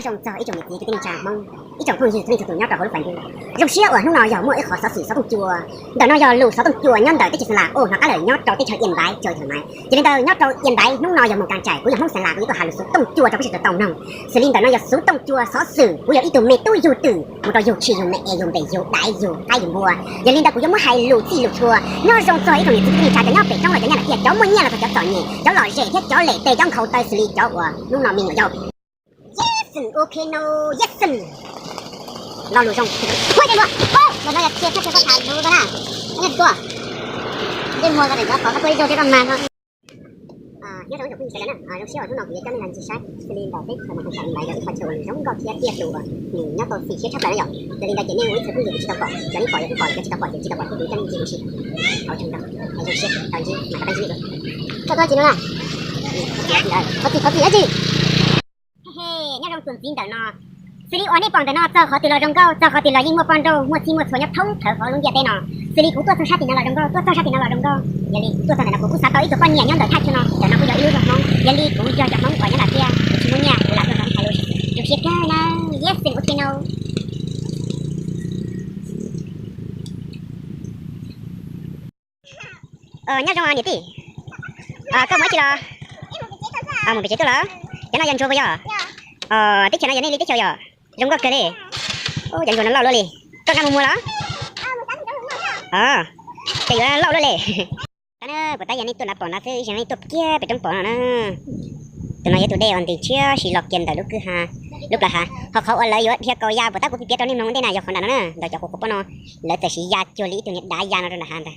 Zoo txog ib tsoom niam txiv kwv tij neej tsa Hmoob, ib tsoom phooj ywg txhua leej txhua tus nyob rau hauv lub fais ntuj. Zoo siab uas hnub no yog muaj ib qho xov xwm xov tooj cua. Ntawm no yog lus xov tooj cua nyob ntawm teb chaws Xeev Las ua hnov qab lawm nyob rau teb chaws Yên Bái, Châu Thành Mai. Yog li ntawd nyob rau Yên Bái hnub no yog moos kas tsaim, kuv yog Hmoob Xeev Las, kuv yuav tuaj has lus xov tooj cua rau peb sawv daws tau mloog. Xws li ntawm no yog xov tooj cua xov xwm, kuv yog ib tug me tub yug twm mus rau yug tshis yug me es yug npes yug daiv yug qaib yug npua. Yog li ntawd kuv yuav muab hais lus txij lus txhua. Nyob zoo txog ib tsoom niam txiv kwv tij neej tsa cov nyob pem roob los cov nyob nram tiaj, cov muaj nyiaj los txog cov txom nyem, cov lom zem thiab cov lem tes cov nkhaus taw xws li cov uas hnub no me nyuam yaus. Yes, ok no, yes. Lo lus zoo. Ua dej muag, ua, no yog cia thiab cia koj tham lus ko na. Ua dej muag ko, cov qhov koj tuaj ib zaug thiab koj mag no. Nyob zoo ib tsoom phooj ywg sawv daws na, zoo siab uas hnub no kuv yuav coj nej los ncig saib xws li ntawm teb chaws Mos Kham Saim Lis Npais yog ib qho chaw uas zoo nkauj thiab tiaj tus uas nws nyob tau txim siab tshaj plaws na yom. Yog li ntawd ces nej ua ib txhia phooj ywg kuv tsis tau pom, cov nej pom yog nej pom, cov tsis tau pom ces tsis tau pom thiab, kuv coj nej ncig ua si hauv tsev ntau, zoo siab tau ntsib mas tau ntsib nej. Koj tuaj txi no na, qhov txi qhov txi dab tsi? He he, nyob zoo txuas ntxiv ntawm no. Xws li uas nej pom ntawm no txog qhov twg los zoo nkauj, txog qhov twg los yeej muaj poj nrauj muaj txij muaj txhua nyob thoob plaws hauv lub ntiaj teb no. Xws li kuv tuaj txog sab tim no los zoo nkauj, tuaj txog sab tim no los zoo nkauj. Yog li kuv tuaj txog ntawm no kuv kuj xav tau ib tug poj niam nyob ntawm thaj chaw no, ntawm no kuj yog ib lub zos Hmoob. Yog li kuv yog cov Hmoob uas nyob nram tiaj, kuv tsis muaj nyiaj, kuv lam tuaj no hais lus zoo siab kawg na. Yes, ok no. Nyob zoo niam tij, koj mus dab tsi los? Mus pem tsev tuaj lawm. Cov no yog ntsuag puas yog? Teb chaws no yog nej li teb chaws yog? Zoo nkauj kawg li. Cov ntsuag no loj luaj li. Koj nqa mus muag los? Ces yuav loj luaj li. Tab na puas tab yog nej tuaj nav pom no xwb, ib zaug nej tuaj kiag pem roob pom no na. Tus no yog tus dej uas ntim tshiab sis los kiag ntawm lub kwj ha, lub plawv hav. Ho qhov uas lawv yuav dhia kaus ya puas tab kuv piav rau nej mloog ua ntej na, yog qhov nram no na, ntawm cov quav quav pob no lawv txawm siv ya cuag li ib tug niag dav ya no rau nram hav ntag.